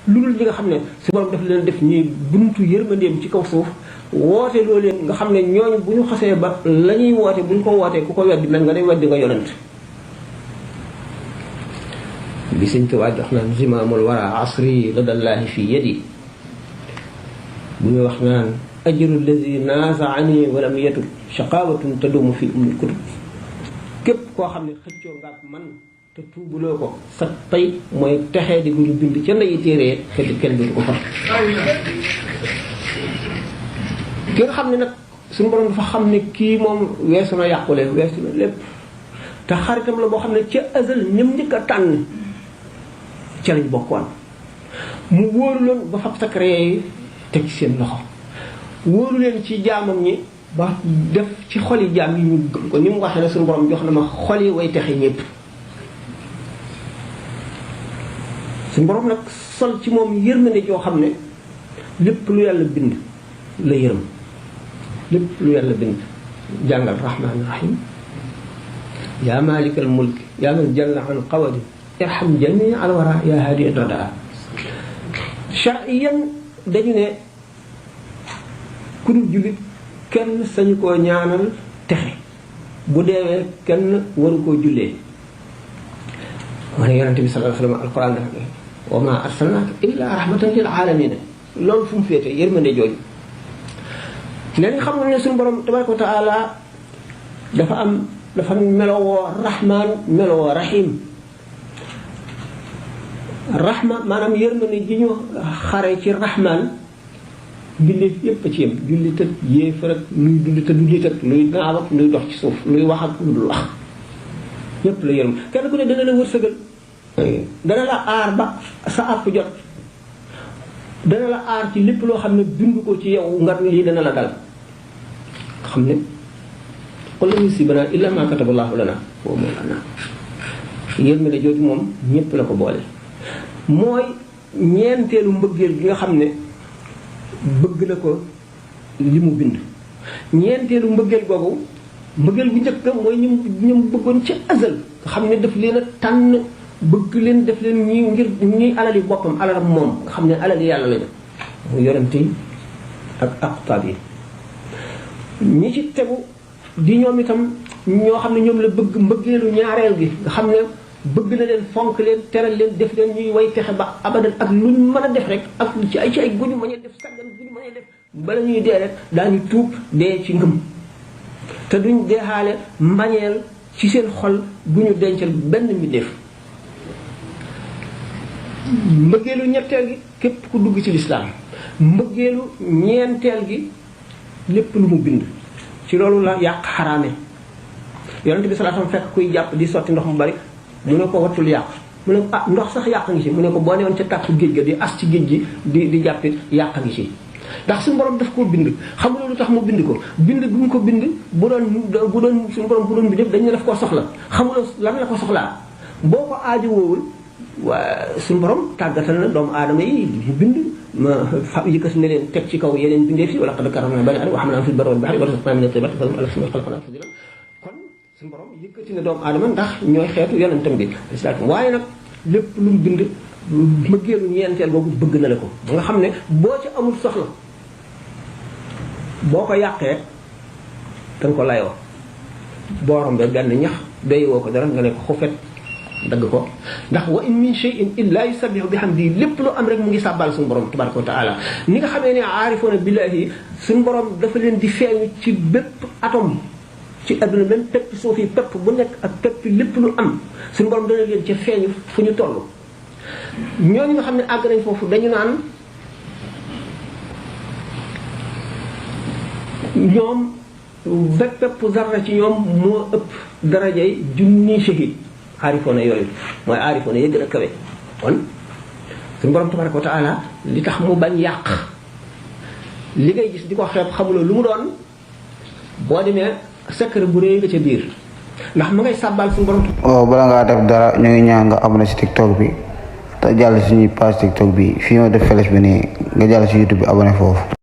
lu dul ñi nga xam ne su borom daf leen def ñuy buntu yërmandeem ci kaw suuf woote loo leen nga xam ne ñooñu bu ñu xasee ba la ñuy woote bu ñu ko wootee ku ko weddi mel nga day weddi nga yonent bi Sëñ Tuubaa wax naan zimaamul wara asri ladallaahi fi yadi bu ñu wax naan ajru lazi naasaani walam yatub shaqawatun tadumu fi ummil kutub képp koo xam ne xëccoo nga ak man te tuubuloo ko sa pay mooy texee di bu ñu bind ca ndeyi téeree te di kenn du ko fa ki nga xam ne nag suñu borom dafa xam ne kii moom weesu na yàqule weesu na lépp te xaritam la boo xam ne ca azal ñëm njëkk a tànn ca lañ bokkoon mu wóolu leen ba fab secret yi teg ci seen loxo wóolu leen ci jaamam ñi ba def ci xoli jaam yi ñu gëm ko ni mu waxee ne suñu borom jox na ma xoli way texe ñëpp suñu borom nag sol ci moom yërmande joo xam ne lépp lu yàlla bind la yërëm lépp lu yàlla bind jàngal rahmaani rahim yaa maalikal mulk yaa man jalla an qawadi irham jami al wara yaa hadi dodaa chariyan dañu ne ku dul jullit kenn sañu koo ñaanal texe bu deewee kenn waru koo jullee wane yonente bi sallallahu alayhi wa sallam alquran dafa ne wa ma arsalnaaka illa rahmatan lil alamin loolu fu mu féete yërmande jooju léegi xam nga ne suñu borom tabaraka wa taala dafa melowoo rahman melowoo rahim rahma maanaam yërmande ji ñu xare ci rahman mbindeef yépp a ci yem jullit ak yéefar ak luy dund te du nit ak luy naaw ak luy dox ci suuf luy wax ak lu dul wax yépp la yërëm kenn ku ne dana la wërsëgal dana la aar ba sa àpp jot dana la aar ci lépp loo xam ne bind ko ci yow nga lii dana la dal xam ne qul lan yusiibanaa illaa maa kataballaahu lanaa wa huwa mawlaanaa yërmande jooju moom ñépp la ko boole mooy ñeenteelu mbëggeel gi nga xam ne bëgg na ko li mu bind ñeenteelu mbëggeel googu mbëggeel bu njëkk mooy ñu bëggoon ci azal nga xam ne daf leen a tànn bëgg leen def leen ñi ngir ñuy alali boppam alalam moom nga xam ne alali yàlla lañu mu yonent yi ak aqtaab yi ñi ci tegu di ñoom itam ñoo xam ne ñoom la bëgg mbëggeelu ñaareel gi nga xam ne bëgg na leen fonk leen teral leen def leen ñuy way texe ba abadan ak luñ mën a def rek ak ci ay guñu mën a def saggan guñu mën a def bala ñuy dee rek daañu tuub dee ci ngëm te duñ deexaale mbañeel ci seen xol bu ñu dencal benn mbindeef mbëggeelu ñetteel gi képp ku dugg ci lislaam mbëggeelu ñeenteel gi lépp lu mu bind ci loolu la yàq xaraame yonent bi sallallahu alayhi wasallam fekk kuy jàpp di sotti ndox mu bari mu ne ko wattul yàq mu ne ko ndox sax yàq ngi ci mu ne ko boo newoon ca tàkku géej ga di as ci géej gi di jàppit yàq ngi ci ndax suñu borom daf koo bind xamuloo lu tax mu bind ko bind bu mu ko bind bu doon suñu borom bu doon bind dañ ne daf koo soxla xamuloo lan la ko soxlaa boo ko aajo woowul waa suñu borom tàggatal na doomu aadama yi mu bind ma fa yëkkati ne leen teg ci kaw yeneen bindee fi wala qad karramnaa banii aadama wa hamalnaahum fil barri wal bahri wa razaqnaahum mina at-tayyibaati wa khalaqnaa tafdiilaa kon suñu borom yëkkati na doomu aadama ndax ñooy xeetu yonentam bi waaye nag lépp lu mu bind mbëggeelu ñeenteel boobu bëgg na la ko ba nga xam ne boo ci amul soxla boo ko yàqee danga ko layoo boo rombee benn ñax doyewoo ko dara nga ne ko xufet dagg ko ndax wa in min shay'in illa yusabbihu bihamdihi lépp lu am rek mu ngi sàbbal suñu borom tabaraka wa taala ni nga xamee ne aarifoona billahi suñu borom dafa leen di feeñu ci bépp atome ci adduna même pepp suuf yi pepp bu nekk ak pepp lépp lu am suñu borom dana leen ca feeñu fu ñu toll ñooñu nga xam ne àgg nañ foofu dañu naan ñoom pepp zarra ci ñoom moo ëpp darajay junni shahid aarifoona yooyu mooy aarifoona yi gën a kawe kon suñu borom tabaraka wa taala li tax mu bañ yàq li ngay gis di ko xeeb xamuloo lu mu doon boo demee secret bu réy nga ca biir ndax ma ngay sàbbal suñu borom. waaw bala ngaa def dara ñu ngi ñaan nga abonné ci TikTok bi te jàll suñuy page TikTok bi fii ma def flèche bi nii nga jàll ci YouTube bi abonné foofu.